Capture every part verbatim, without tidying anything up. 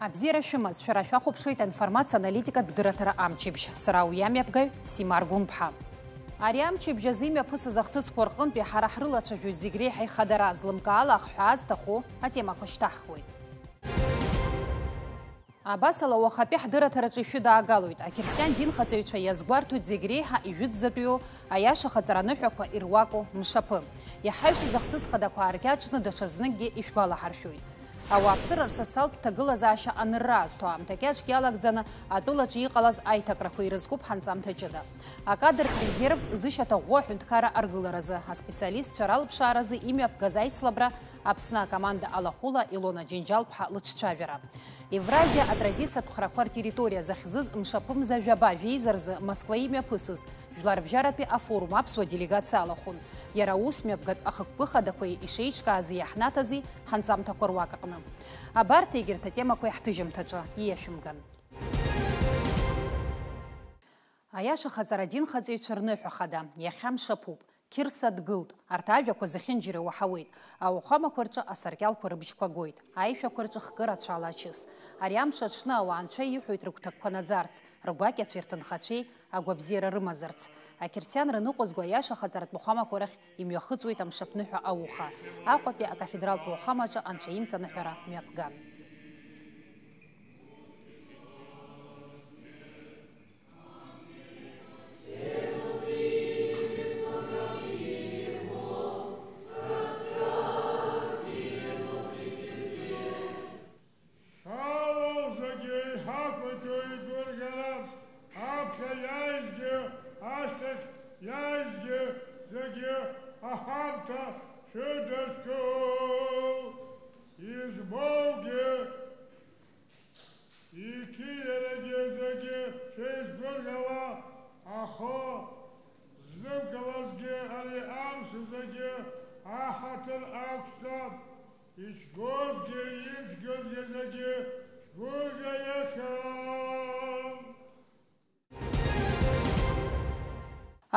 Абзиара шәымаз, шәара шәахәаԥшуеит аинформациа аналитикатә дырраҭара Амчыбжь. Сара уи амҩаԥгаҩ Сима Аргәынԥҳа. Ари амчыбжь азы имҩаԥысыз ахҭысқәа рҟынтәи ҳара ҳрылацәажәоит зегь реиҳа ихадара, злымкаала ахҳәаа зҭаху атемақәа шьҭаҳхуеит. Абасала, уахатәи ҳдырраҭараҿы ишәыдаагалоит, ақьырсиан динхаҵаҩцәа иазгәарҭоит зегь реиҳа ижәытәӡатәиу аиашахаҵара аныҳәақәа ируаку мшаԥы. Иаҳаҩсыз ахҭыс хадақәа ааркьаҿны даҽазныкгьы ишәгәалаҳаршәоит. Ауааԥсыра рсоциалтә ҭагылазаашьа анырра азҭо аамҭа кьаҿк иалагӡаны атәылаҿы иҟалаз аиҭакрақәа ирызкуп ҳанҵамҭа ҷыда. Акадртә резерв зышьаҭаӷәӷәо аҳәынҭқарра аргыларазы, аспециалистцәа ралԥшааразы имҩаԥгаз аицлабра, Аԥсны акоманда алахәыла Илона Џьынџьал-ԥҳа лыҿцәажәара. Евразиа атрадициатә храқәа ртерриториа захьӡыз мшаԥымза жәаба жәеиза рзы Москва имҩаԥысыз Жәларбжьаратәи афорум аԥсуа делегациа алахәын. Иара аус мҩаԥгатә ахықәкы хадақәеи ишеиҿкааз иаҳнаҭази ҳанҵамҭақәа руак аҟны. Абарҭ егьырҭ атемақәа иаҳҭыжьымҭаҿы ииашәымган. Аиашахаҵара адинхаҵаҩцәа рныҳәа хада, иахьа мшаԥуп. Қьырса дгылт. Арҭ ажәақәа зехьынџьара иуаҳауеит. Ауахәамақәа рҿы асаркьалқәа рыбжьқәа гоит. Аишәақәа рҿы хкы рацәала ачыс. Ари амш аҽны ауаа анцәа иҳәоит рыгәҭакқәа наӡарц, ргәакьацәеи рҭынхацәеи агәабзиара рымазарц. Ақьырсианра ныҟәызго аиашахаҵаратә уахәамақәа рахь имҩахыҵуеит амшаԥныҳәа ауха. Аҟәатәи акафедралтә уахәамаҿы анцәа имҵаныҳәара мҩаԥган. Шәалоу зегьы еиҳақәаҵәо игәырӷьара, аԥхьа иааизгьы, ашьҭахь иааизгьы зегьы аҳамҭа шәыдышәкыл. Избоугьы, иқьиарагьы зегьы шәеизгәырӷьала, ахы знымкылазгьы ари амш зегьы аҳаҭыр ақәҵа. Ицәгьозгьы имчгьозгьы зегьы шәгәырӷьа иахьан.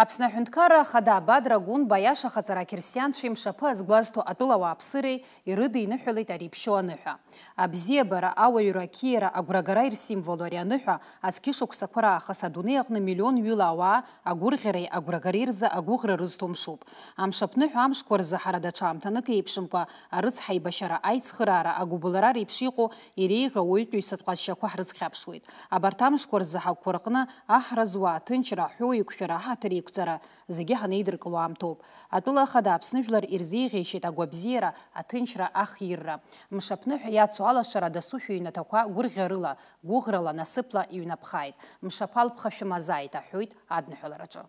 Аԥсны Аҳәынҭқарра Ахада Бадра Гәынба аиашахаҵара ақьырсианцәа имшаԥы азгәазҭо атәыла ауааԥсыреи ирыдиныҳәалеит ари иԥшьоу аныҳәа. Абзиабара, ауаҩра, ақьиара, агәрагара ирсимволу ари аныҳәа, азқьышықәсақәа раахыс адунеи аҟны миллион ҩыла ауаа агәырӷьареи агәрагареи рзы агәыӷра рызҭо мшуп. Амшаԥныҳәа амшқәа рзы ҳара даҽа аамҭанык еиԥшымкәа арыцҳаибашьара, аицхыраара, агәыбылра реиԥш иҟоу иреиӷьу ауаҩытәыҩсатә ҟазшьақәа ҳрыцхьаԥшуеит. Абарҭ амшқәа рзы ҳагәқәа рҟны аҳра зуа, аҭынчра, аҳәоу еиқәшәара, аҳаҭыр еиқәҵара, зегьы ҳанеидыркыло аамҭоуп. Атәыла Ахада Аԥсны жәлар ирзеиӷьеишьеит агәабзиара, аҭынчра, ахирра. Мшаԥныҳәа иацу алашара дасу шәыҩнаҭақәа гәырӷьарыла, гәыӷрала, насыԥла иҩнаԥхааит. Мшаԥы алԥха шәымазааит, аҳәоит адныҳәалараҿы.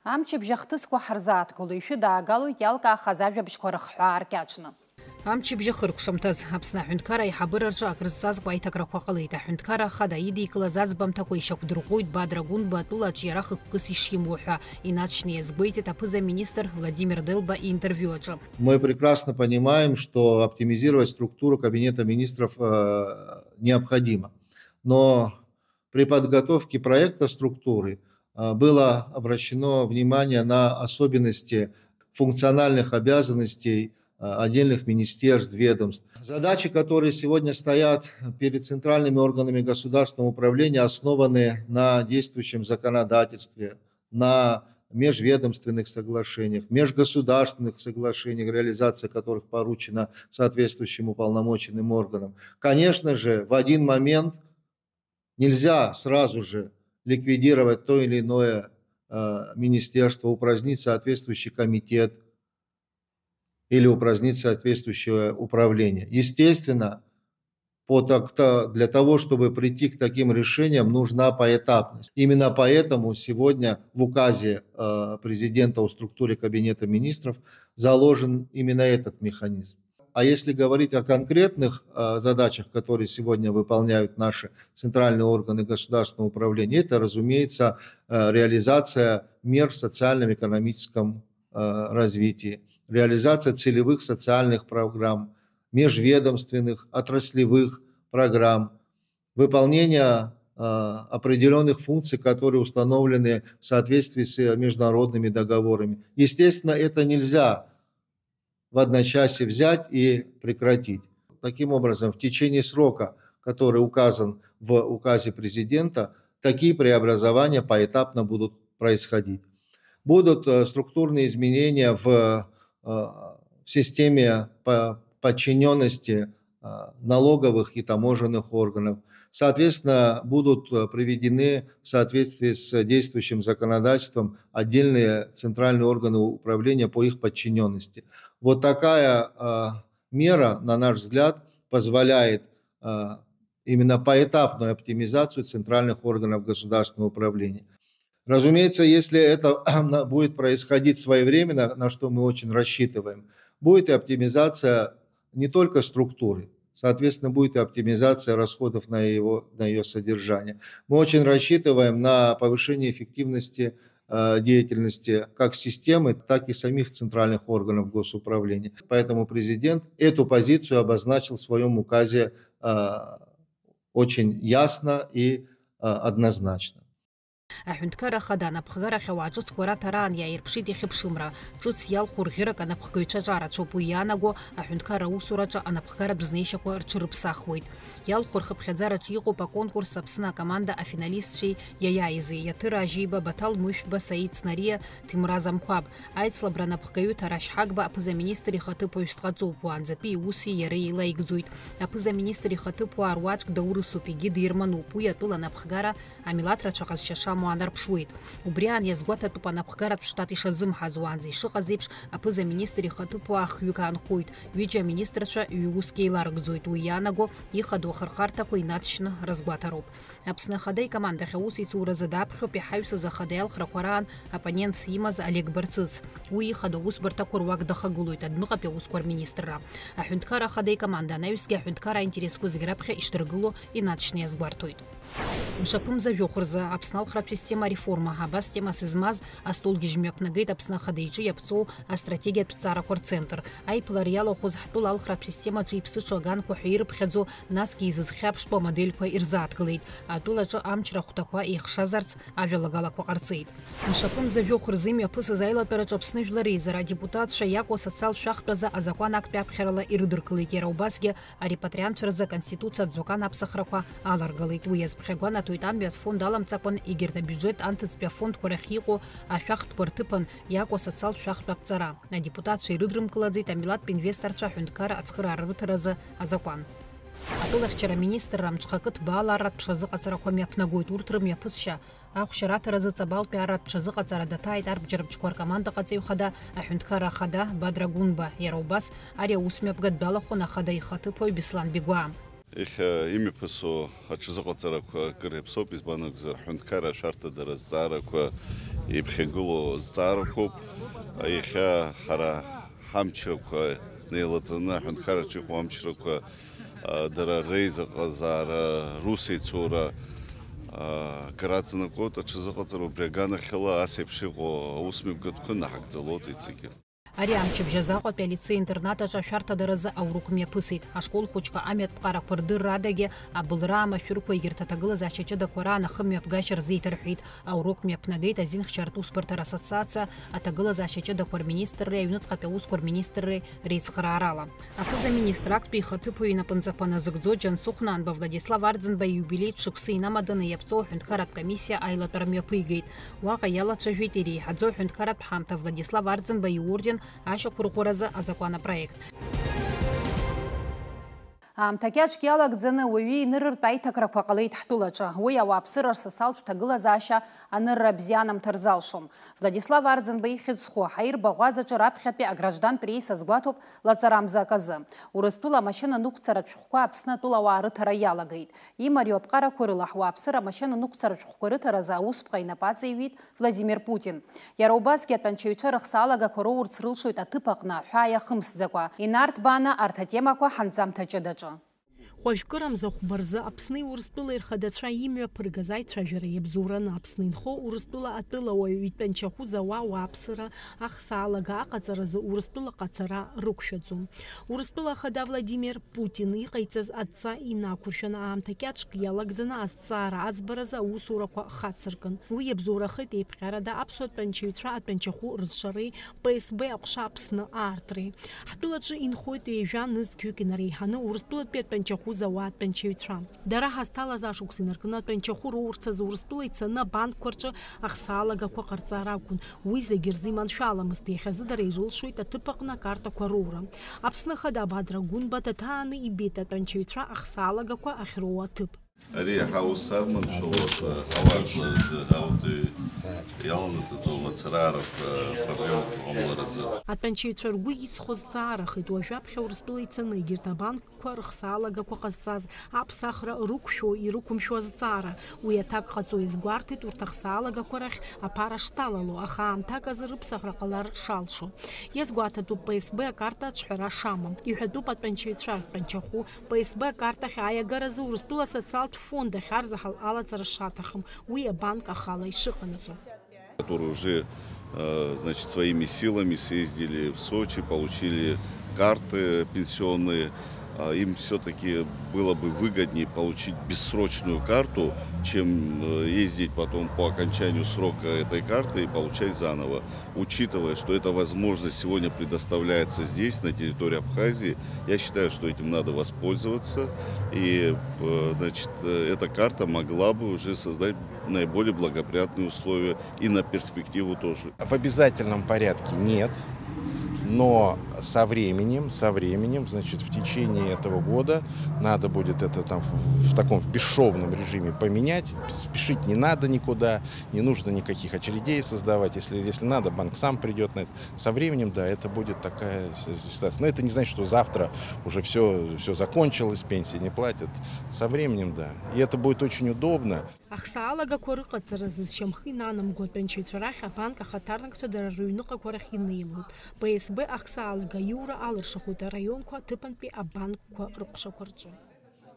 Амчыбжь ахҭысқәа ҳарзааҭгыло, ишәыдаагалоит иалкаахаз ажәабжьқәа рыхҳәаа ркьаҿны. Амчыбжь ахыркәшамҭаз, Аԥсны аҳәынҭқар аиҳабыраҿы акрызҵазкуа аиҭакрақәа ҟалеит. Аҳәынҭқар Ахада идикылаз аӡбамҭақәа ишьақәдырӷәӷәоит Бадра Гәынба атәылаҿ иара хықәкыс ишимоу ҳәа инаҵшьны иазгәеиҭеит аԥыза-министр Владимир Делба иинтервиу аҿы. Мы прекрасно понимаем, что оптимизировать структуру кабинета министров э, необходимо. Но при подготовке проекта структуры э, было обращено внимание на особенности функциональных обязанностей э, отдельных министерств, ведомств. Задачи, которые сегодня стоят перед центральными органами государственного управления, основаны на действующем законодательстве, на межведомственных соглашениях, межгосударственных соглашениях, реализация которых поручена соответствующим уполномоченным органам. Конечно же, в один момент нельзя сразу же ликвидировать то или иное э, министерство, упразднить соответствующий комитет или упразднить соответствующее управление. Естественно, по так-то, для того, чтобы прийти к таким решениям, нужна поэтапность. Именно поэтому сегодня в указе э, президента о структуре кабинета министров заложен именно этот механизм. А если говорить о конкретных э, задачах, которые сегодня выполняют наши центральные органы государственного управления, это, разумеется, э, реализация мер в социально-экономическом э, развитии, реализация целевых социальных программ, межведомственных, отраслевых программ, выполнение э, определенных функций, которые установлены в соответствии с международными договорами. Естественно, это нельзя в одночасье взять и прекратить. Таким образом, в течение срока, который указан в указе президента, такие преобразования поэтапно будут происходить. Будут э, структурные изменения в, э, в системе подчиненности э, налоговых и таможенных органов. Соответственно, будут э, приведены в соответствии с действующим законодательством отдельные центральные органы управления по их подчиненности. Вот такая э, мера, на наш взгляд, позволяет э, именно поэтапную оптимизацию центральных органов государственного управления. Разумеется, если это будет происходить своевременно, на что мы очень рассчитываем, будет и оптимизация не только структуры, соответственно, будет и оптимизация расходов на, его, на ее содержание. Мы очень рассчитываем на повышение эффективности э, деятельности как системы, так и самих центральных органов госуправления. Поэтому президент эту позицию обозначил в своем указе э, очень ясно и э, однозначно. Аҳәынҭқарра Ахада анапхгарахь ауаа ҿыцқәа раҭараан иааирԥшит ихьыԥшымра. Ҿыц иалху рӷьырак анапхгаҩцәа ҿарацәоуп, уи иаанаго аҳәынҭқарра аусураҿы анапхгаратә знеишьақәа рҽырыԥсахуеит. Иалху рхыԥхьаӡараҿы иҟоуп аконкурс Аԥсны акоманда афиналистцәеи иаиааизи, Иаҭыр Ажьиба, Баҭал Мышәба, Саид Цнариа, Ҭемраз Амқәаб. Аицлабра анапхгаҩы Ҭарашь Ҳагба аԥыза-министр ихаҭыԥуаҩс дҟаҵоуп, уаанӡатәи иуси иареи еилаигӡоит. Аԥыза-министр ихаҭыԥуаа руаӡәк даурысуп, егьи дирмануп, уи атәыла анапхгара амилаҭ рацәа ҟазшьа шамоу аанарԥшуеит. Убри аан иазгәаҭатәуп анапхгаратә штат ишазымҳаз, уаанӡа ишыҟаз еиԥш, аԥыза-министр ихаҭыԥуаа хҩык аанхоит, ҩыџьа аминистрцәа ҩ-уск еиларыгӡоит, уи иаанаго ихадоу ахырхарҭақәа инаҵшьны рызгәаҭароуп. Аԥсны Ахада икомандахь аусеицуразы даԥхьоуп иҳаҩсыз ахада иалхрақәа раан оппонентс имаз Олег Барцыц. Уи ихадоу аусбарҭақәа руак дахагылоит адәныҟатәи аусқәа рминистрра. Аҳәынҭқарра Ахада икоманда анаҩсгьы аҳәынҭқарра аинтересқәа зегь раԥхьа ишдыргыло инаҵшьны иазгәарҭоит. Мшаԥымза жәохә рзы Аԥсны алхратә система ареформа, абас темас змаз астолгьежь мҩаԥнагеит Аԥсны Ахада иҿы иаԥҵоу астратегиатә ҭҵаарақәа рцентр. Аиԥылара иалахәыз ҳтәыла алхратә системаҿы иԥсыҽу аганқәа ҳәа ирыԥхьаӡо, насгьы изызхьаԥштәу амодельқәа ирзааҭгылеит. Атәылаҿы амчра ахәҭақәа еихшазарц ажәалагалақәа ҟарҵеит. Мшаԥымза жәохә рзы имҩаԥысыз аилатәараҿы Аԥсны Жәлар Реизара адепутатцәа иакәу асоциалтә шәахтәазы азакәан актәи аԥхьарала ирыдыркылеит, иара убасгьы арепатриантцәа рзы Аконституциа аӡбакан аԥсахрақәа аларгалеит. Уи иазԥхьагәанаҭоит, амҩатә фонд аламҵакәан, егьырҭ абиуџьет анҭыҵтәи афондқәа рахь иҟоу ашәахтәқәа рҭыԥан иакәу асоциалтә шәахтә аԥҵара. Адепутатцәа ирыдрымкылаӡеит амилаҭтә инвесторцәа аҳәынҭқарра ацхыраара рыҭаразы азакәан. Атәылахьчара аминистрра амҽхакы ҭбаала арратә ԥшразыҟаҵарақәа мҩаԥнагоит, урҭ рымҩаԥысшьа ахәшьара аҭаразы Ҵабалтәи арратә ԥшразыҟаҵара даҭааит арбџьарбџьқәа ркомандаҟаҵаҩ хада, аҳәынҭқарра ахада Бадра Гәынба, иара убас ари аусмҩаԥгатә далахәын ахада ихаҭыԥуаҩ Беслан Бигәаа. Иахьа имҩаԥысуа аҽазыҟаҵарақәа акыр иаԥсоуп, избан акәзар, ҳҳәынҭқарра ашәарҭадара азҵаарақәа иԥхьагылоу зҵаарақәоуп. Иахьа ҳара ҳамчрақәа неилаҵаны, аҳәынҭқарраҿы иҟоу амчрақәа, а, дара реизыҟазаара, русеицура, а, акыр аҵанакуеит, аҽазыҟаҵара убри аганахьала ас еиԥш иҟоу аусмҩаԥгатәқәа наҳагӡалоит иҵегьы. Ари амчыбжь азы Аҟәатәи алицеи-интернат аҿы ашәарҭадаразы аурок мҩаԥысит. Ашкол хәыҷқәа амҩатә ԥҟарақәа рдырра адагьы, абылра, амашәырқәа, егьырҭ аҭагылазаашьа ҷыдақәа раан ахымҩаԥгашьа рзеиҭарҳәеит. Аурок мҩаԥнагеит азинхьчаратә усбарҭа рассоциациа аҭагылазаашьа ҷыдақәа рминистрреи аҩныҵҟатәи аусқәа рминистрреи реицхыраарала. Аԥыза-министр актәи ихаҭыԥуаҩ инапынҵақәа назыгӡо Џьансыхә Наанба Владислав Арӡынба ииубилеитә шықәсы инамаданы иаԥҵоу аҳәынҭқарратә комиссиа аилатәара мҩаԥигеит. Уаҟа иалацәажәеит иреиҳаӡоу аҳәынҭқарратә ҳамҭа Владислав Арӡынба иорден ашьақәырӷәӷәаразы азакәан апроект. Аамҭа кьаҿк иалагӡаны уаҩы инырыртә аиҭакрақәа ҟалеит ҳтәылаҿы. Уи ауааԥсыра рсоциалтә ҭагылазаашьа анырра абзианамҭа рзалшом. Владислав Арӡынба ихьӡ зху аҳаирбаӷәазаҿы раԥхьатәи аграждантә реис азгәаҭоуп лаҵарамза аказы. Урыстәыла амашьына ныҟәцаратә шәҟәқәа Аԥсны атәылауаа рыҭара иалагеит. Имариоу аԥҟарақәа рыла ҳуааԥсыра амашьына ныҟәцаратә шәҟәқәа рыҭаразы аусԥҟа инапы аҵаиҩит Владимир Путин. Иара убасгьы атәанчаҩцәа рыхсаалагақәа роурц рылшоит аҭыԥ аҟны аҳәаа иахымсӡакәа. Инарҭбааны арҭ атемақәа ҳанҵамҭа ҷыдаҿы. Уажәкырамза хәба рзы Аԥсни Урыстәылеи рхадацәа имҩаԥыргаз аицәажәара иабзоураны Аԥсны инхо Урыстәыла атәылауаҩ итәанчахәы зауа ауааԥсыра ахсаалага аҟаҵаразы Урыстәылаҟа ацара рықәшәаӡом. Урыстәыла ахада Владимир Путин иҟаиҵаз адҵа инақәыршәаны аамҭа кьаҿк иалагӡаны азҵаара аӡбаразы аусурақәа хацыркын. Уи иабзоурахеит еиԥҟьарада аԥсуа тәанчаҩцәа атәанчахәы рызшареи П С Б аҟәша Аԥсны аартреи. Ҳтәылаҿы инхоит ҩажәа нызқьҩык инареиҳаны Урыстәылатәи атәанчахәы зауа атәанчаҩцәа. Дара ҳазҭалаз ашықәс инаркны атәанчахәы роурц азы Урыстәыла ицаны абанкқәа рҿы ахсаалагақәа ҟарҵар акәын. Уи зегьы рзы иманшәаламызт, иахьазы дара ирылшоит аҭыԥ аҟны акартақәа роура. Аԥсны Ахада Бадра Гәынба даҭааны ибеит атәанчаҩцәа ахсаалагақәа ахьроуа аҭыԥ. Ари иаҳа ус арманшәалоуп, ҳауаажәлар рзы, ҳауадаҩ иаланаҵаӡом ацарааратә проблемақәа ҟамларазы. Атәанчаҩцәа ргәы иҵхо зҵаарахеит, уажәаԥхьа Урыстәыла ицаны егьырҭ абанк қәа рыхсаалагақәа ҟазҵаз аԥсахра рықәшәо, ирықәымшәо азҵаара. Уи аҭак ҟаҵо иазгәарҭеит урҭ ахсаалагақәа рахь аԥара шҭалало, аха аамҭак азы рыԥсахра ҟалар шалшо. Иазгәаҭатәуп П С Б акарта аҿҳәара шамам. Иҳәатәуп атәанчаҩцәа ртәанчахәы П С Б акартахь аиагаразы Урыстәыла асоциалтә фонд ахь арзаҳал алаҵара шаҭахым. Уи абанк ахала ишыҟанаҵо. Которые уже, э, значит, своими силами съездили в Сочи, получили карты пенсионные. А, им всё-таки было бы выгоднее получить бессрочную карту, чем, э, ездить потом по окончанию срока этой карты и получать заново. Учитывая, что эта возможность сегодня предоставляется здесь, на территории Абхазии, я считаю, что этим надо воспользоваться. И, э, значит, э, эта карта могла бы уже создать наиболее благоприятные условия и на перспективу тоже. В обязательном порядке нет, но со временем, со временем, значит, в течение этого года надо будет это там в, в таком, в бесшовном режиме поменять. Спешить не надо никуда, не нужно никаких очередей создавать. Если, если надо, банк сам придёт на это. Со временем, да, это будет такая с-, ситуация. Но это не значит, что завтра уже всё, всё закончилось, пенсии не платят. Со временем, да. И это будет очень удобно. Ахсаалагақәа рыҟаҵаразы зшьамхы инанамго атәанчаҩцәа рахь абанк ахаҭарнакцәа дара рыҩныҟақәа рахь инеилоит. П С Б ахсаалага аиура алыршахоит араионқәа аҭыԥантәи абанкқәа рыҟәшақәа рҿы.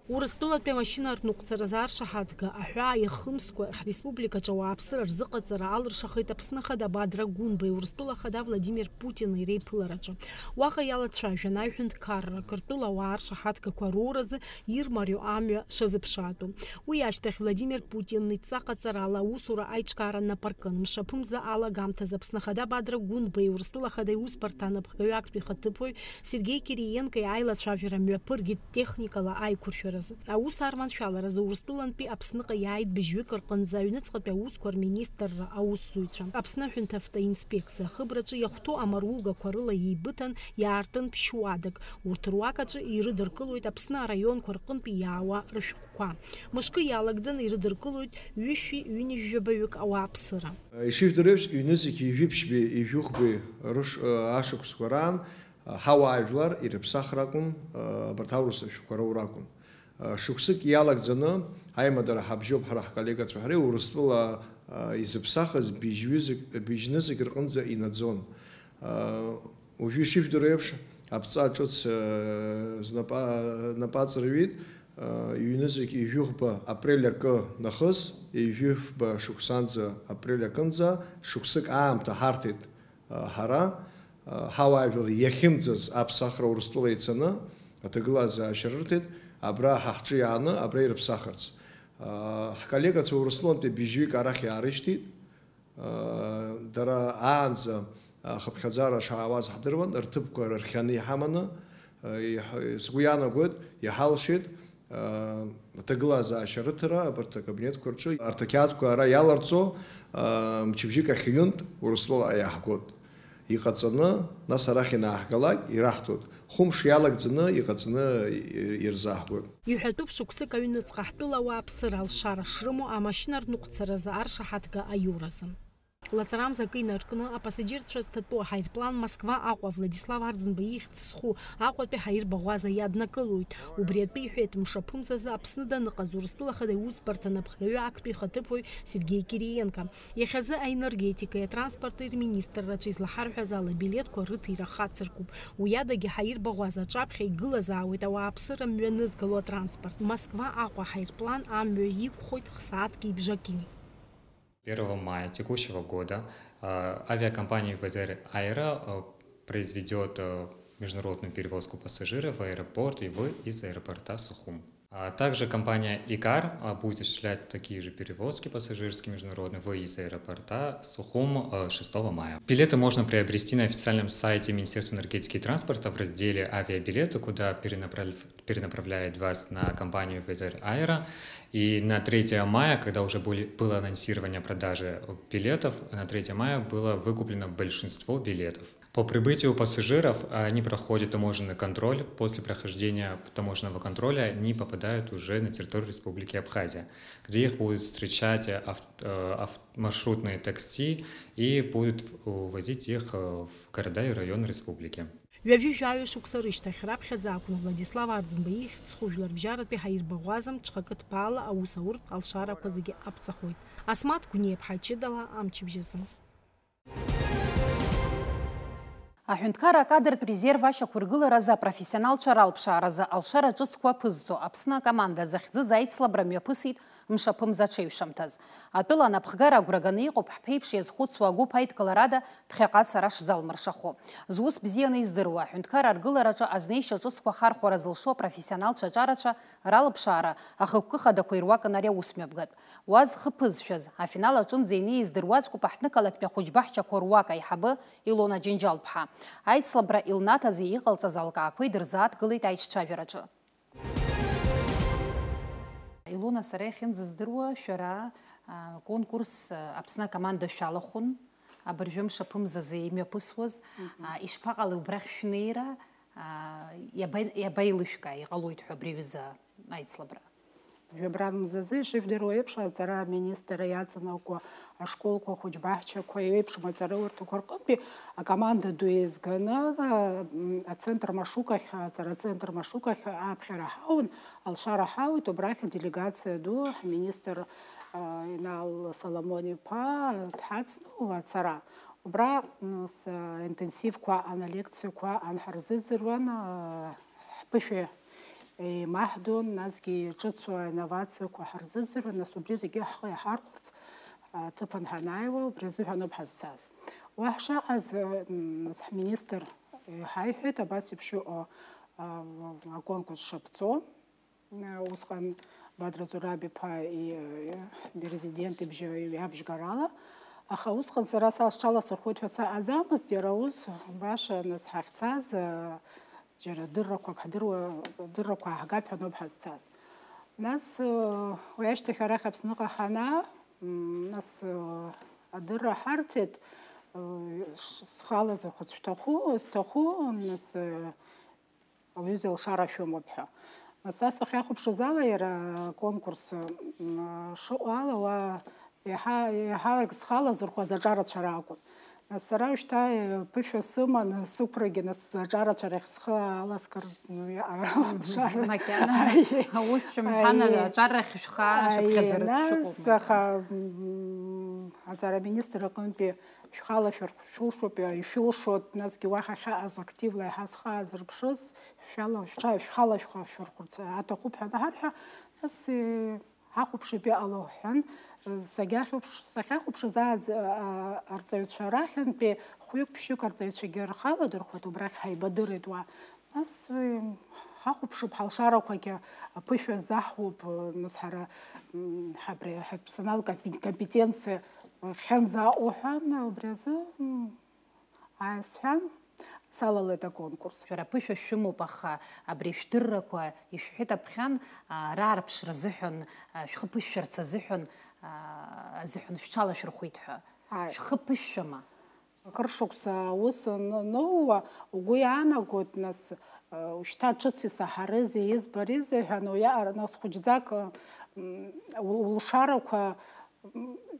Урыстәылатәи амашьына рныҟәцаразы аршаҳаҭга аҳәаа иахымскәа ҳреспубликаҿы ауааԥсыра рзыҟаҵара алыршахеит Аԥсны Ахада Бадра Гәынбеи Урыстәыла Ахада Владимир Путини реиԥылараҿы. Уаҟа иалацәажәан аиҳәынҭқарра, Қырҭтәыла ауаа ршаҳаҭгақәа роуразы ирмариоу амҩа шазыԥшаатәу. Уи ашьҭахь Владимир Путин идҵа ҟаҵарала аусура аиҿкаара нап аркын. Мшаԥымза алагамҭазы Аԥсны Ахада Бадра Гәынбеи Урыстәыла Ахада иусбарҭа анапхгаҩы актәи ихаҭыԥуаҩ Сергеи Кириенкои аилацәажәара мҩаԥыргеит техникала аиқәыршәаразы. Аус арманшәаларазы Урыстәылантәи Аԥсныҟа иааит быжьҩык рҟынӡа аҩныҵҟатәи аусқәа рминистрра аусзуҩцәа, Аԥсны аҳәынҭавтоинспекциа ахыбраҿы иахәҭоу амаругақәа рыла еибыҭан иаартын ԥшь-уадак. Урҭ руак аҿы ирыдыркылоит Аԥсны араионқәа рҟынтәи иаауа рышәҟәқәа. Мышкы иалагӡаны ирыдыркылоит ҩышәи ҩынҩажәаба-ҩык ауааԥсыра. Ишыжәдыруеиԥш, ҩнызқь ҩажәи ԥшьбеи, ҩажәи хәбеи рыш-, ашықәсқәа раан, ҳауаажәлар ирыԥсахыр акәын, абарҭ аурыс ашәҟәқәа роур акәын. Шықәсык иалагӡаны аимадара ҳабжьоуп ҳара ҳколлегацәа ҳареи Урыстәыла изыԥсахыз быжьҩызак, быжьнызқь рҟынӡа инаӡон. Уажәы ишыжәдыруа еиԥш, аԥҵа ҿыц, э, знапа-, напаҵа рҩит, э, ҩнызқь ҩажәи хәба апрель акы нахыс, ҩажәи фба шықәсанӡа апрель акынӡа шықәсык аамҭа ҳарҭеит, э, ҳара, э, ҳауаажәлар иахьымӡаз аԥсахра Урыстәыла ицаны, аҭагылазаашьа рырҭеит, абра ҳа ҳҿы иааны, абра ирыԥсахырц. Э, ҳколлегацәа Урыстәылантәи быжьҩык арахь иаарышьҭит. Дара аанӡа ахыԥхьаӡара шаауаз ҳдыруан, рҭыԥқәа рырхианы иҳаманы, иҳ-, сгәы иаанагоит, иҳалшеит, аҭагылазаашьа рыҭара абарҭ акабинетқәа рҿы. Арҭ ақьаадқәа ара иаларҵо, мчыбжьык ахь ҩынтә Урыстәылаҟа иааҳгоит. Иҟаҵаны, нас арахь ианааҳгалак, ираҳҭоит. Хәымш иалагӡаны иҟаҵаны ирзаҳгоит. Иҳәатәуп шықәсык аҩныҵҟа ҳтәыла ауааԥсыра алшара шрымоу амашьына рныҟәцаразы аршаҳаҭга аиуразы. Лаҵарамза акы инаркны, апассаџьырцәа зҭатәоу аҳаирплан Москва Аҟәа Владислав Арӡынба ихьӡ зху Аҟәатәи ҳаирбаӷәаза иаднакылоит. Убри атәы иҳәеит, мшаԥымзазы Аԥсны даныҟаз Урыстәыла Ахада иусбарҭа напхгаҩы актәи ихаҭыԥуаҩ Сергеи Кириенко. Иахьазы аенергетикеи атранспорти рминистрраҿы излаҳарҳәаз ала, билеҭқәа рыҭира хацыркуп. Уи адагьы ҳаирбаӷәаза аҿаԥхьа игылазаауеит ауааԥсыра мҩанызгало атранспорт. Москва Аҟәа ҳаирплан амҩа иқәхоит хсааҭки бжаки. Первого мая текущего года, а, авиакомпания ВДР Аэро, а, произведёт, а, международную перевозку пассажиров в аэропорт и в из аэропорта Сухум. А также компания Икар, а, будет осуществлять такие же перевозки пассажирские международные в из аэропорта Сухум, а, шестого мая. Билеты можно приобрести на официальном сайте Министерства энергетики и транспорта в разделе «Авиабилеты», куда перенаправ- перенаправляет вас на компанию ВДР Аэро. И на третье мая, когда уже были, было анонсирование продажи билетов, на третье мая было выкуплено большинство билетов. По прибытию пассажиров они проходят таможенный контроль. После прохождения таможенного контроля они попадают уже на территорию Республики Абхазия, где их будут встречать авт- э, авт- маршрутные такси и будут увозить их, э, в города и районы республики. Ҩажәи жәаҩа шықәса рышьҭахь раԥхьаӡа акәын Владислав Арӡынба ихьӡ зху жәларбжьаратәи ҳаирбаӷәаза мҽхакы ҭбаала аус ауртә алшарақәа зегьы аԥҵахоит. Асмаҭ Гәыниа-ԥҳа Чыдала, Амчыбжьазы. Аҳәынҭқарра акадртә резерв ашьақәыргыларазы апрофессионалцәа ралԥшааразы алшара ҿыцқәа аԥызҵо Аԥсны акоманда захьӡыз аицлабра мҩаԥысит мшаԥымза аҽеиҩшамҭаз. Атәыла анапхгара агәра ганы иҟоуп ҳԥеиԥш иазхәыцуа агәыԥ аидкыларада ԥхьаҟа сара шзалмыршахо. Зус бзианы издыруа, аҳәынҭқарра аргылараҿы азнеишьа ҿыцқәа ахархәара зылшо апрофессионалцәа аҿарацәа ралԥшаара ахықәкы хадақәа ируакын ари аусмҩаԥгатә. Уа зхы ԥызшәаз, афинал аҿынӡа инеиз дыруаӡәкуп аҳҭнықалақьтәи ахәыҷбаҳчақәа руак аиҳабы Илона Џьынџьал-ԥҳа. Аицлабра илнаҭази иҟалҵаз алкаақәеи дырзааҭгылеит аиҿцәажәараҿы. Илона, сара иахьынӡаздыруа, шәара, а, конкурс, а, Аԥсны акоманда шәалахәын, абыржәы мшаԥымзазы имҩаԥысуаз. Мгм. А, ишԥаҟалеи убрахь шәнеира, а, иаба-, иабаилышәкааи, иҟалоит ҳәа абри аҩыза аицлабра? Жәабран мзазы, ишыжәдыруа еиԥш, аҵара аминистр иаҵанакуа ашколқәа, ахәыҷбаҳчақәа еиԥшым аҵараурҭақәа рҟынтәи акоманда ду еизганы, м, ацентр Машук ахь, аҵара ацентр Машук ахь аԥхьара ҳаун, алшара ҳауит, убрахь аделегациа ду ҳминистр, а, Инал Соломон-иԥа дҳацны уа ацара. Убра, м, с-, интенсивқәа ан, алекциақәа ан ҳарзыӡырҩуан, а, ҳԥышәа еимаҳдон, насгьы ҿыцу аинновациақәа ҳарзыӡырҩуан, нас убри зегьы ҳхы иаҳархәарц аҭыԥан ҳанааиуа, убри азыҳәаноуп ҳазцаз. Уа ҳшаҟаз, м, нас ҳминистр иҳаиҳәеит, абас еиԥш иҟоу, а, аконкурс шаԥҵо. Усҟан Бадра Зураб-иԥа и-, ирезидент ибжьы иабжьгарала. Аха усҟан сара са сҽаласырхәуеит ҳәа саҟаӡамызт, иара ус баша нас ҳахьцаз, џьара дыррақәак ҳдыруа, дыррақәа ааҳгап ҳәа ноуп ҳазцаз. Нас, уи ашьҭахь арахь Аԥсныҟа ҳанаа, м, нас, адырра ҳарҭеит, ш-, схалазырхәыц шәҭаху, зҭаху, нас, ауаҩы зылшара шәымоуп ҳәа. Са сахьахәаԥшыз ала, иара аконкурс, м, шыҟоу ала, уа иаҳа, иаҳарак схалазырхәуаз аҿарацәа ракәын. Нас сара уажәшьҭа, э, ԥышәа сыман, сықәрагьы нас аҿарацәа рахь схы аласкыр, м, иаҟара алшара. Макьана. Аиеи. Аус шәымҳәан, аиеи, аҿарахь шәхы аашәыԥхьаӡартә, аиеи, шәыҟоуп, нас, макьана. Аха, м, аҵара аминистр аҟынтәи шәхала шәырхәшәылшоуп, ишәылшоит, насгьы уаҳа ахьаҟаз активла иаҳа зхы аазырԥшыз, шәала, шәҽа-, шәхала шәхы шәырхәырц аҭахуп ҳәа анаҳарҳәа, нас, э, ҳахәаԥшып иҟало ҳҳәан, э, сагьахьуԥш-, сахьахәаԥшыз ааӡ-, а-, а-, арҵаҩцәа рахьынтәи хәҩык-ԥшьҩык арҵаҩцәагьы рхала дырхәеит, убрахь ҳаибадырит уа. Нас, э, ҳахәаԥшып, ҳалшарақәагьы аԥышәа заҳуп, э, нас ҳара, м, ҳабри ҳаперсонал компе-, компетенциа, э, хьанзаҟоу ҳәан, убри азы, м, ааи сҳәан, салалеит аконкурс. Шәара аԥышәа шәымоуп, аха абри шәдыррақәа ишәҳәеит аԥхьан, а, раарԥшра азыҳәан, а, шәхы ԥышәшәарц азыҳәан, а, азыҳәан шәҽалашәырхәит ҳәа. Ааи. Шәхы ԥышәшәама? Акыр шықәса аус ан-, аноуа угәы иаанагоит, нас, а, ушьҭа ҿыц исаҳарызеи, избарызеи ҳәа, уиаҟара, нас, хәыҷӡак, м, у-, улшарақәа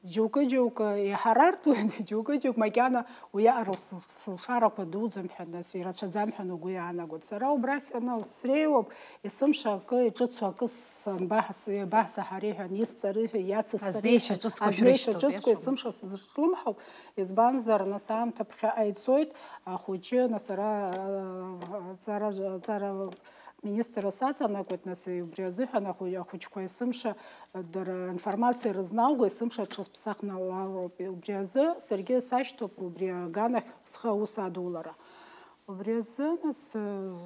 Џьоукы-џьоукы иҳарартуеит, џьоукы-џьоукы макьана уиаҟара сыл- сылшарақәа дуӡӡам ҳәа, нас ирацәаӡам ҳәа угәы иаанагоит. Сара убрахь аны среиуоуп, есымша акы, иҿыцу акы санбаҳ-, иабаҳзаҳари ҳәа, исҵари ҳәа, иацысҵари Азнеишьа ҳәа, ҿыцқәа азнеишьа шәрышьҭоуп, ҿыцқәа иашоума? Есымша сызҿлымҳауп, избанзар, нас аамҭа ԥхьаҟа ицоит, ахәыҷы, нас ара, а, аҵара, аҵара министрра саҵанакуеит, нас убри азыҳәан ахәы-, ахәыҷқәа есымша дара информациа рызнауго, есымша аҽа сԥсахналалоуп. Убри азы саргьы сашьҭоуп убри аганахь схы аус адулара. Убри азы, нас, э,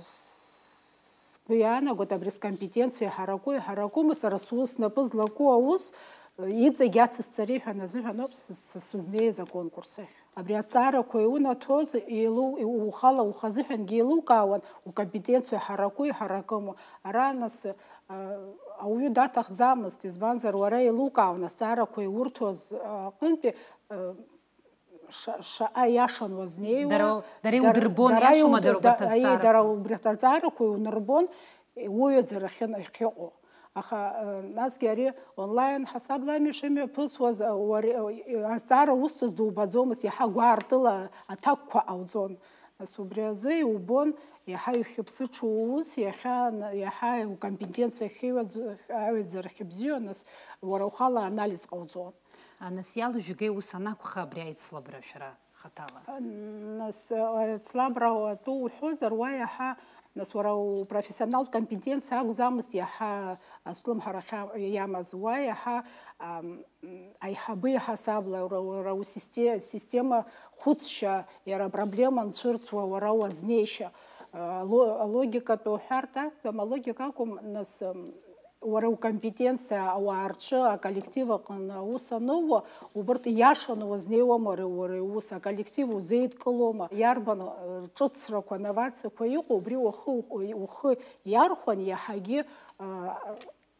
сгәы иаанагоит, абри скомпетенциа иҳараку, иҳаракума, сара сус снапы злаку аус, э, иҵегь ацысҵари ҳәа назыҳәаноуп сыз-, сыз-, сызнеиз аконкурс ахь. Абри азҵаарақәа иунаҭоз еилу-, ухала ухазыҳәангьы еилукаауан, укомпетенциа ҳараку, иҳаракыму. Ара, нас, а, ауаҩы даҭахӡамызт, избанзар, уара еилукаауан, азҵаарақәа иурҭоз, а, аҟынтәи, а, ша-, шаҟа иашан уазнеиуа. Дара, дара Дара, иудырбон, дара иашоума иуд-, дара убарҭ да-, аи, азҵаарақәа? Дара убарҭ азҵаарақәа иунырбон, уаҩаӡара ахьын-, ахьыҟоу. Аха, э, насгьы ари онлайн ҳасабла ами шымҩаԥысуаз, э, уари-, э, азҵаара усҭаз дубаӡомызт, иаҳа гәаартыла аҭакқәа ҟауҵон. Нас убри азы иубон, иаҳа ихьыԥсыҽу ус, иахьа н-, иаҳа укомпетенциа ахьыҩаӡ-, аҩаӡара хьыбзиоу, нас уара ухала анализ ҟауҵон. А, нас иалжәгеи ус анакәха абри аицлабра шәара хаҭала? Нас, э, аицлабра атәы уҳәозар, уа иаҳа, нас уара упрофессионалтә компетенциа акәӡамызт иаҳа азҿлымҳарахьа-, иамаз, уа иаҳа, ам, аиҳабы иҳасабла, уара, уара усисте-, система хәыцшьа, иара апроблема нцәырҵуа, уара уазнеишьа. Э, ло-, алогикатә уҳәартә акәӡам, алогика акәым, нас, ам, уара укомпетенциа ауаа рҿы, аколлектив аҟны аус аныууа, убырҭ ииашаны уазнеиуама уара, уара иус, аколлектив узеидкылома, иарбан, э, ҿыцрақәа, новациақәа иҟоу, убри ухы, ухы иархәан иаҳагьы, э,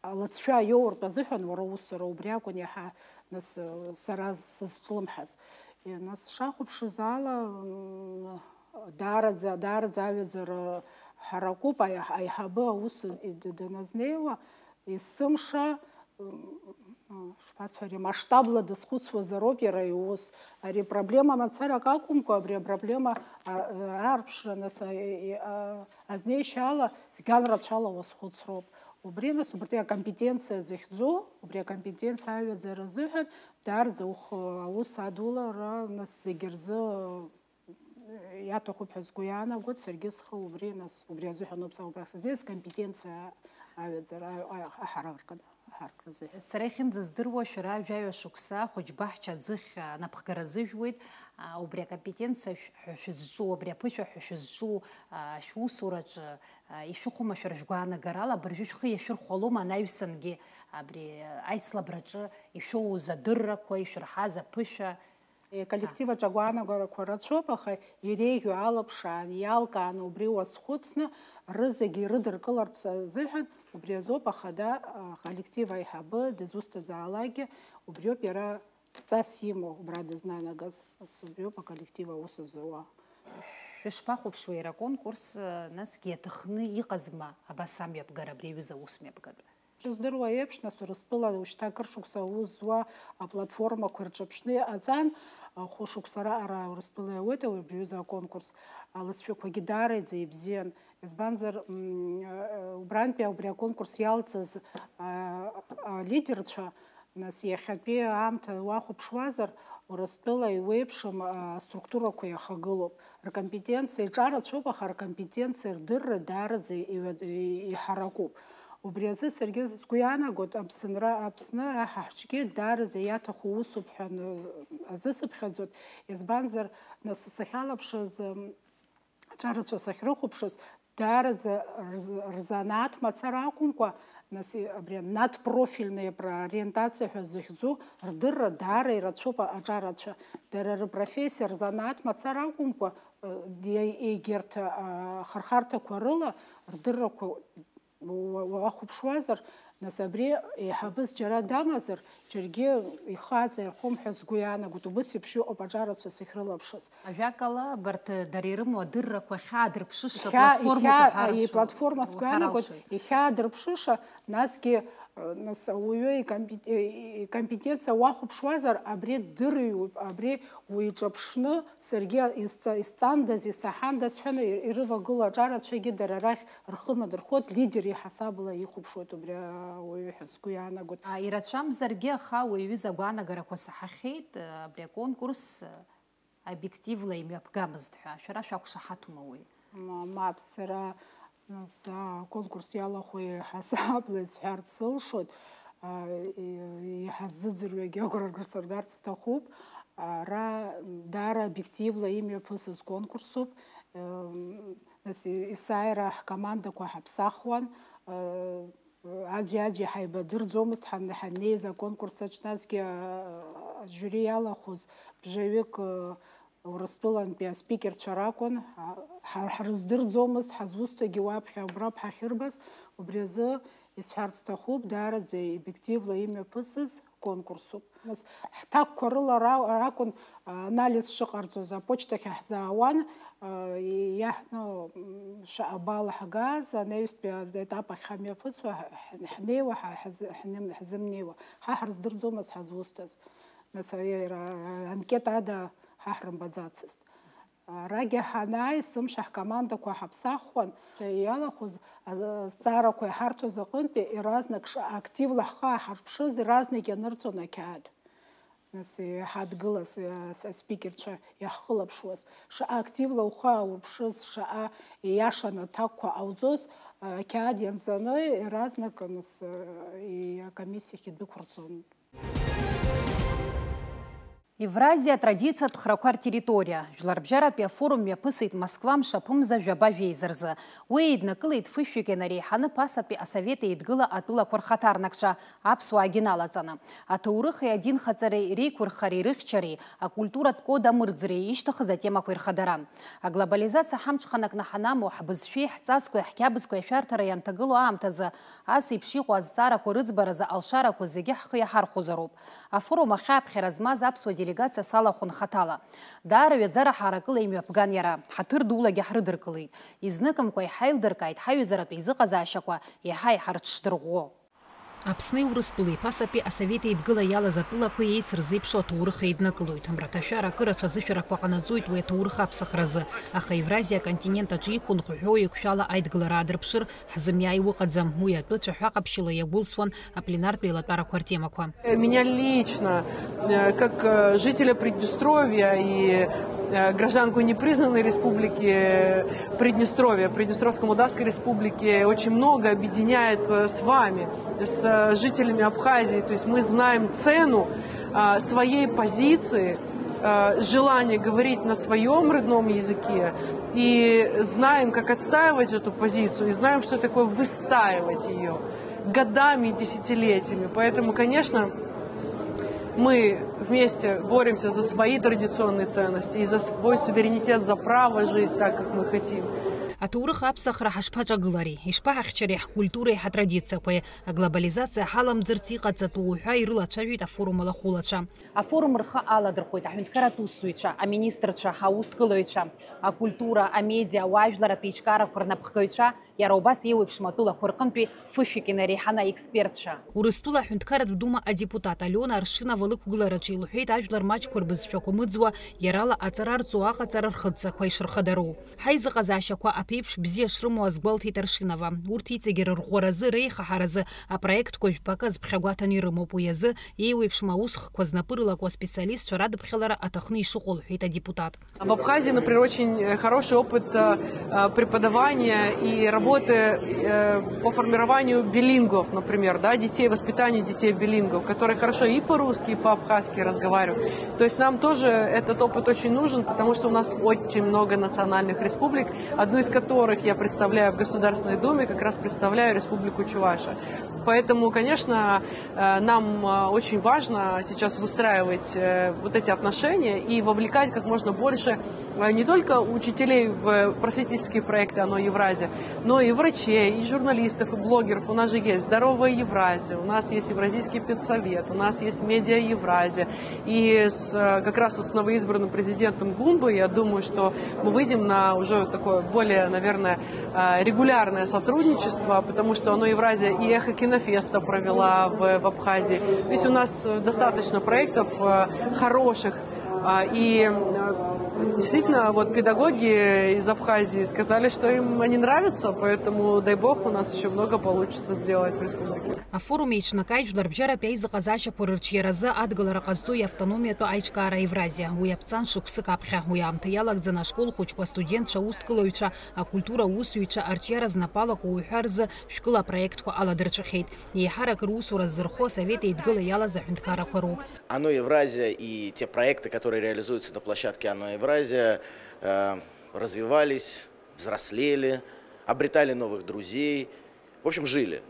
алыҵшәа иоуртә азыҳәан уара усура убри акәын иаҳа, нас, э, сара сызҿлымҳаз. Э, нас сшахәаԥшыз ала, м, даараӡа, даараӡа аҩаӡара ҳаракуп, аиҳ-, аиҳабы аус д-, даназнеиуа, есымша, м, шԥасҳәари, масштабла дазхәыцуазароуп иара иус. Ари проблема мацарак акәымкәа, абри апроблема, а, а, аарԥшра, нас, а, и-, а, азнеишьа ала, згьал рацәала уазхәыцроуп. Убри, нас, убарҭ акомпетенциа захьӡу, убри акомпетенциа аҩаӡара азыҳәан, даараӡа ухы аус адулара, нас, зегьы рзы иаҭахуп ҳәа сгәы иаанагоит, саргьы схы убри, нас, убри азыҳәаноуп са убрахь сызнеиз, скомпетенциа аҩаӡара, аҳаракра, аҳаракра азыҳәан. Сара иахьынӡаздыруа, шәара жәаҩа шықәса хәыҷбаҳча аӡыхь, а, анапхгара азыжәуеит, а, убри акомпетенциа шә-, ҳәа шәызҿу, убри аԥышәа ҳәа шәызҿу, а, шәусураҿы, а, ишәыхәома шәара шәгәаанагарала, абыржәы шәхы иашәырхәалома анаҩсангьы абри, а, аицлабраҿы ишәоуз адыррақәа, ишәырҳаз аԥышәа? Э, коллектив аҿы агәаанагарақәа рацәоуп, аха иреиӷьу алаԥшаан, иалкааны убри уазхәыцны, рызегьы ирыдыркыларц азыҳәан, убри азоуп ахада, а, коллектив аиҳабы дызусҭазаалакгьы, убриоуп иара дҵас имоу, убра дызнанагаз, ас убриоуп аколлектив аус азуа. Шәышԥахәаԥшуеи иара аконкурс, насгьы иаҭахны иҟазма абас амҩаԥгара абри аҩыза аусмҩаԥгатә? Шыздыруа еиԥш, нас, Урыстәыла уажәшьҭа акыр шықәса аус зуа аплатформақәа рҿаԥшны иҟаҵан, хәышықәса раҟара Урыстәыла иауеит абри аҩыза аконкурс, алыҵшәақәагьы даараӡа ибзиан. Избанзар, м, убрантәи убри аконкурс иалҵыз, а, алидерцәа, нас, иахьатәи аамҭа уахәаԥшуазар, Урыстәыла иуеиԥшым, а, аструктурақәа иахагылоуп. Ркомпетенциа иҿарацәоуп, аха ркомпетенциа рдырра даараӡа иҩа-, иҳаракуп. Убри азы саргьы сгәы иаанагоит, Аԥсынра, Аԥсны аҳаҳҿгьы даараӡа иаҭаху усуп ҳәа ны-, азысыԥхьаӡоит. Избанзар, нас, сахьалаԥшыз, м, аҿарацәа сахьрыхәаԥшыз, даараӡа рз-, рзанааҭ мацара акәымкәа, нас, и-, абри надпрофильная профориентациа ҳәа зыхьӡу рдырра даара ирацәоуп аҿарацәа. Дара рпрофессиа, рзанааҭ мацара акәымкәа, э, е-, егьырҭ, а, ахырхарҭақәа рыла рдыррақәа уа-, уахәаԥшуазар, Нас абри еиҳабыс џьара дамазар, џьаргьы ихы аҵаирхом ҳәа сгәы иаанагоит, убыс еиԥш иҟоуп аҿарацәа сахьрылаԥшыз. Ажәакала, абарҭ дара ирымоу адыррақәа хьаадырԥшыша Ихьаа-, платформақәа ихьаа-, ҳәа и-, рашоуп, платформас уҳәар гәаанагоит, алшоит. Ихьаадырԥшыша, насгьы, э, нас, ауаҩы икомпет-, э, икомпетенциа уахәаԥшуазар, абри дырҩуп, абри уиҿаԥшны, саргьы исҵа-, исҵандаз, исаҳандаз ҳәаны ирывагылоу аҿарацәагьы дара рахь рхы надырхоит, лидер иҳасабала ихәаԥшуеит убри ауаҩы ҳәа сгәы иаанагоит. А, ирацәамзаргьы, аха уи аҩыза агәаанагарақәа саҳахьеит, абри аконкурс обиективла имҩаԥгамызт ҳәа. Шәара шәақәшаҳаҭума уи? Ма-, мап, сара, нас, аконкурс иалахәу иҳасабла исҳәарц сылшоит. А, и-, иҳазӡырҩуагьы агәра ргар-, сыргарц сҭахуп. Ара даара обиективла имҩаԥысыз конкурсуп. Ем, нас, есааира ҳкомандақәа ҳаԥсахуан. Э, аӡәи-аӡәи ҳаибадырӡомызт, ҳан-, ҳаннеиз аконкурс аҿы, насгьы, а, ажиури иалахәыз бжаҩык, э, Урыстәылантәи аспикерцәа ракәын. А, ҳа-, ҳрыздырӡомызт, ҳазусҭагьы уаԥхьа уброуп ҳахьырбаз. Убри азы исҳәарц сҭахуп, даараӡа обиективла имҩаԥысыз конкурсуп. Нас ҳҭакқәа рыла ра-, ракәын, а, анализ шыҟарҵоз, аԥочтахь иаҳзаауан, а, и-, иаҳ-, ну, м, шаҟа балл ҳгаз, анаҩстәи аетап ахь ҳамҩаԥысуа, ҳ-, ҳ-, ҳнеиуа, ҳа-, ҳзы-, ҳнем-, ҳзымнеиуа, ҳа ҳрыздырӡомызт ҳазусҭаз. Нас, а, иара, а, анкета ада ҳа ҳрымбаӡацызт. Арагьы ҳанааи, сымш ҳкомандақәа ҳаԥсахуан. Иалахәыз, а, азҵаарақәа иҳарҭоз аҟынтәи иаразнак ш-, активла ҳхы ааҳарԥшыз, иаразнак ианырҵон ақьаад. Нас иҳадгылаз, а, с-, аспикерцәа иаҳхылаԥшуаз. Шаҟа активла ухы аурԥшыз, шаҟа ииашаны аҭакқәа ҟауҵоз, а, ақьаад ианҵаны, иаразнак, нас, а, и-, акомиссиахь идәықәырҵон. Евразиа атрадициатә храқәа ртерриториа. Жәларбжьаратәи афорум мҩаԥысит Москва мшаԥымза жәаба жәеиза рзы. Уи еиднакылеит фышәҩык инареиҳаны Ԥасатәи асовет еидгыла атәылақәа рхаҭарнакцәа, аԥсуаагьы налаҵаны. Аҭоурыхи адинхаҵареи реиқәырхареи рыхьчареи, акультуратә код амырӡреи ишьҭыхыз атемақәа ирхадаран. Аглобализациа ҳамҽханакны ҳанаму, ҳбызшәеи ҳҵасқәеи ҳқьабзқәеи ашәарҭара ианҭагылоу аамҭазы, ас еиԥш иҟоу азҵаарақәа рыӡбаразы алшарақәа зегьы ҳхы иаҳархәозароуп. Афорум ахь ааԥхьара змаз аԥсуа делегациа салахәын хаҭала. Даара ҩаӡара ҳаракыла имҩаԥган иара, ҳаҭыр дулагьы ҳрыдыркылеит. Изныкымкәа иҳаилдыркааит ҳаҩызаратә еизыҟазаашьақәа еиҳа-еиҳа рыҽшдырӷәӷәо. Аԥсни Урыстәылеи Ԥасатәи асовет еидгыла иалаз атәылақәа еицырзеиԥшу аҭоурых еиднакылоит. Мраҭашәара акыр аҽазышәарақәа ҟанаҵоит уи аҭоурых аԥсахразы, аха Евразиа аконтинент аҿы иқәынхо ҳәоу еиқәшәала аидгылара аадырԥшыр, ҳзымиааиуа ыҟаӡам, уи атәы цәаҳәа ҟаԥшьыла иагәылсуан апленартә еилатәарақәа ртемақәа. Меня лично, э, как, э, жителя Приднестровья и, э, гражданку непризнанной республики Приднестровья, Приднестровско-Молдавской Республики, очень много объединяет, э, с вами, с, э, жителями Абхазии. То есть мы знаем цену, а, своей позиции, э, желание говорить на своем родном языке, и знаем, как отстаивать эту позицию, и знаем, что такое выстаивать её годами и десятилетиями. Поэтому, конечно, мы вместе боремся за свои традиционные ценности и за свой суверенитет, за право жить так, как мы хотим. Аҭоурых аԥсахра ҳашԥаҿагылари, ишԥаҳахьчари ҳкультуреи ҳатрадициақәеи? Аглобализациа ҳаламӡырц иҟаҵатәу уҳәа ирылацәажәеит афорум алахәылацәа. Афорум рхы аладырхәит аҳәынҭқарратә усзуҩцәа, аминистрцәа, аусҭгылаҩцәа, акультура, амедиа, ауаажәларратә еиҿкаарақәа рнапхгаҩцәа, иара убас еиуеиԥшым атәылақәа рҟынтәи фышәҩык инареиҳаны аекспертцәа. Урыстәыла аҳәынҭқарратә дума адепутат Алиона Аршинова лықәгылараҿы илҳәеит ажәлар маҷқәа рбызшәақәа мыӡуа, иарала аҵара рҵо аҟаҵара рхыдҵақәа ишырхадароу. Ҳаизыҟазаашьақәа аԥеиԥш бзиа шрымоу азгәалҭеит Аршинова. Урҭ иҵегьы рырӷәӷәаразы, реихаҳаразы апроектқәа жәпакы азԥхьагәаҭаны ирымоуп. Уи азы еиуеиԥшым аусхқәа знапы рылаку аспециалистцәа радыԥхьалара аҭахны ишыҟоу лҳәеит адепутат. В Абхазии, например, очень, э, хороший опыт, э, э, преподавания и работы, э, по формированию билингвов, например, да, детей, воспитанию детей билингвов, которые хорошо и по-русски, и по-абхазски разговаривают. То есть нам тоже этот опыт очень нужен, потому что у нас очень много национальных республик, одну из которых я представляю в Государственной Думе, как раз представляю Республику Чувашия. Поэтому, конечно, э, нам э, очень важно сейчас выстраивать э, вот эти отношения и вовлекать как можно больше э, не только учителей в просветительские проекты «Оно Евразия», но и врачей, и журналистов, и блогеров. У нас же есть «Здоровая Евразия», у нас есть Евразийский педсовет, у нас есть «Медиа Евразия». И с, э, как раз вот с новоизбранным президентом Гумбой, я думаю, что мы выйдем на уже такое более, наверное, э, регулярное сотрудничество, потому что «Оно Евразия» и «Эхо Кинофеста» провела в, в Абхазии. То есть у нас э, достаточно проектов э, хороших. А, И э, действительно, вот педагоги из Абхазии сказали, что им они нравятся, поэтому, дай бог, у нас еще много получится сделать в республике. Афорум еиҿнакааит жәларбжьаратәи аизыҟазаашьақәа рырҿиаразы адгылара ҟазҵо иавтономиатәу аиҿкаара «Евразиа». Уи аԥҵан шықәсык аԥхьа. Уи аамҭа иалагӡаны ашкол хәыҷқәа, астудентцәа, аусзуҩцәа, акультура аусзуҩцәа, арҿиара знапы алаку уҳәа рзы шәкыла апроектқәа аладырҵәахьеит. Еиҳарак русура ззырхо Асовет Еидгыла иалаз аҳәынҭқаррақәа роуп. «Оно Евразия» и те проекты, которые реализуются на площадке «Оно Евразия», э, развивались, взрослели, обретали новых друзей, в общем, жили.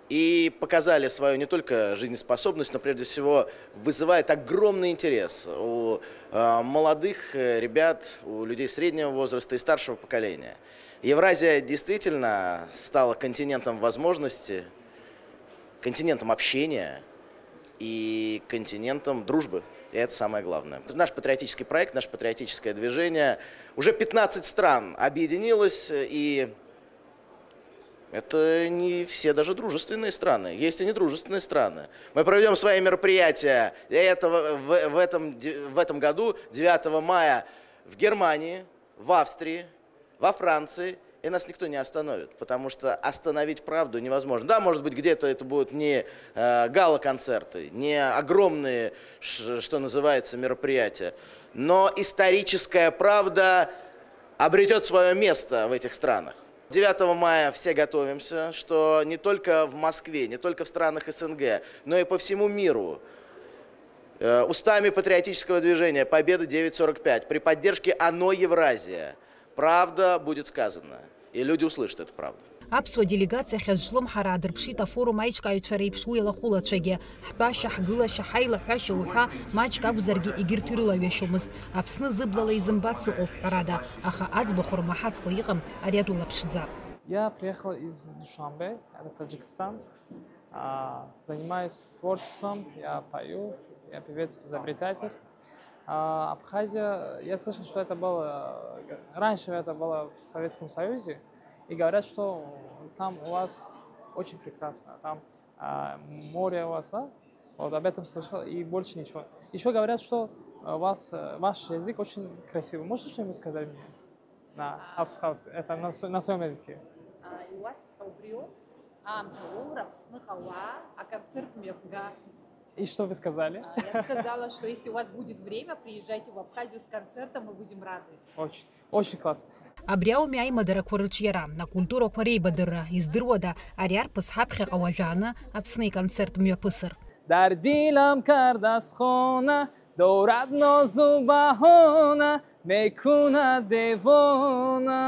И показали свою не только жизнеспособность, но прежде всего вызывает огромный интерес у э, молодых э, ребят, у людей среднего возраста и старшего поколения. Евразия действительно стала континентом возможностей, континентом общения и континентом дружбы. И это самое главное. Наш патриотический проект, наше патриотическое движение. Уже пятнадцать стран объединилось, и это не все даже дружественные страны. Есть и недружественные страны. Мы проведем свои мероприятия. И это в, в- в этом, де- в этом году, девятого мая, в Германии, в Австрии, во Франции. И нас никто не остановит, потому что остановить правду невозможно. Да, может быть, где-то это будут не э, гала-концерты, не огромные, ш- что называется, мероприятия, но историческая правда обретет свое место в этих странах. Девятого мая все готовимся, что не только в Москве, не только в странах СНГ, но и по всему миру э, устами патриотического движения «Победа девять сорок пять» при поддержке «Оно Евразия» правда будет сказана, и люди услышат эту правду. Аԥсуа делегациа хьазҿлымҳара аадырԥшит афорум аиҿкааҩцәа реиԥш уи алахәылацәагьы. Ҳтәашьа, ҳгылашьа, ҳаилаҳәашьа уҳәа маҷк акәзаргьы егьырҭ ирылаҩашьомызт. Аԥсны зыблала изымбац ыҟоуп, ҳәарада, аха аӡбахә рмаҳаҵкәа иҟам ари атәыла ԥшӡа. Я приехал из Душанбе, это Таджикистан. А, Занимаюсь творчеством, я пою, я певец-изобретатель. А, Абхазия, я слышал, что это было, э, раньше это было в Советском Союзе, и говорят, что там у вас очень прекрасно, там а, море у вас, а? Вот об этом слышал, и больше ничего. Еще говорят, что э, у вас, э, ваш язык очень красивый. Можете что-нибудь сказать мне на абхаз, это на, с- на своем языке? А, Иуасҳәа убриоуп, аамҭа уоур, Аԥсныҟа уаа, аконцерт мҩаԥга. И что вы сказали? А, Я сказала, что если у вас будет время, приезжайте в Абхазию с концертом, мы будем рады. Очень, очень классно. Абри ауми аимадарақәа рыҿиара, акультурақәа реибадырра, издыруада, ари арԥыс ҳаԥхьаҟа уажәааны Аԥсны иконцерт мҩаԥысыр. Дардилам кардасхона, дорадно зубаҳона, мекуна девона.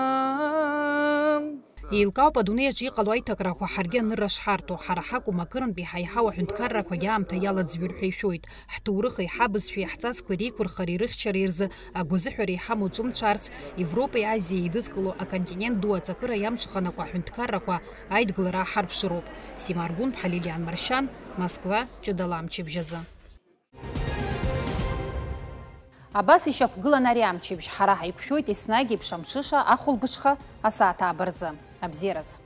Еилкаауп адунеи аҿы иҟало аиҭакрақәа ҳаргьы анырра шҳарҭо, ҳара ҳакәым, акырынтә иҳаиҳау аҳәынҭқаррақәагьы аамҭа иалаӡҩыр ҳәа ишәоит. Ҳҭоурыхи ҳабызшәеи ҳҵасқәеи реиқәырхареи рыхьчареи рзы агәазыҳәара иҳамоу ҿымцәаарц, Европеи Азиеи еидызкыло аконтинент ду аҵакыра иамҽханакуа аҳәынҭқаррақәа аидгылара ҳарԥшыроуп. Сима Аргәынԥҳа, Лилиан Маршьан, Москва, Ҷыдала амчыбжь азы. Абас ишьақәгылан ари амчыбжь, ҳара ҳаиқәшәоит еснагь еиԥш амҽыша ахәылбыҽха асааҭ ааба рзы. Абзиараз.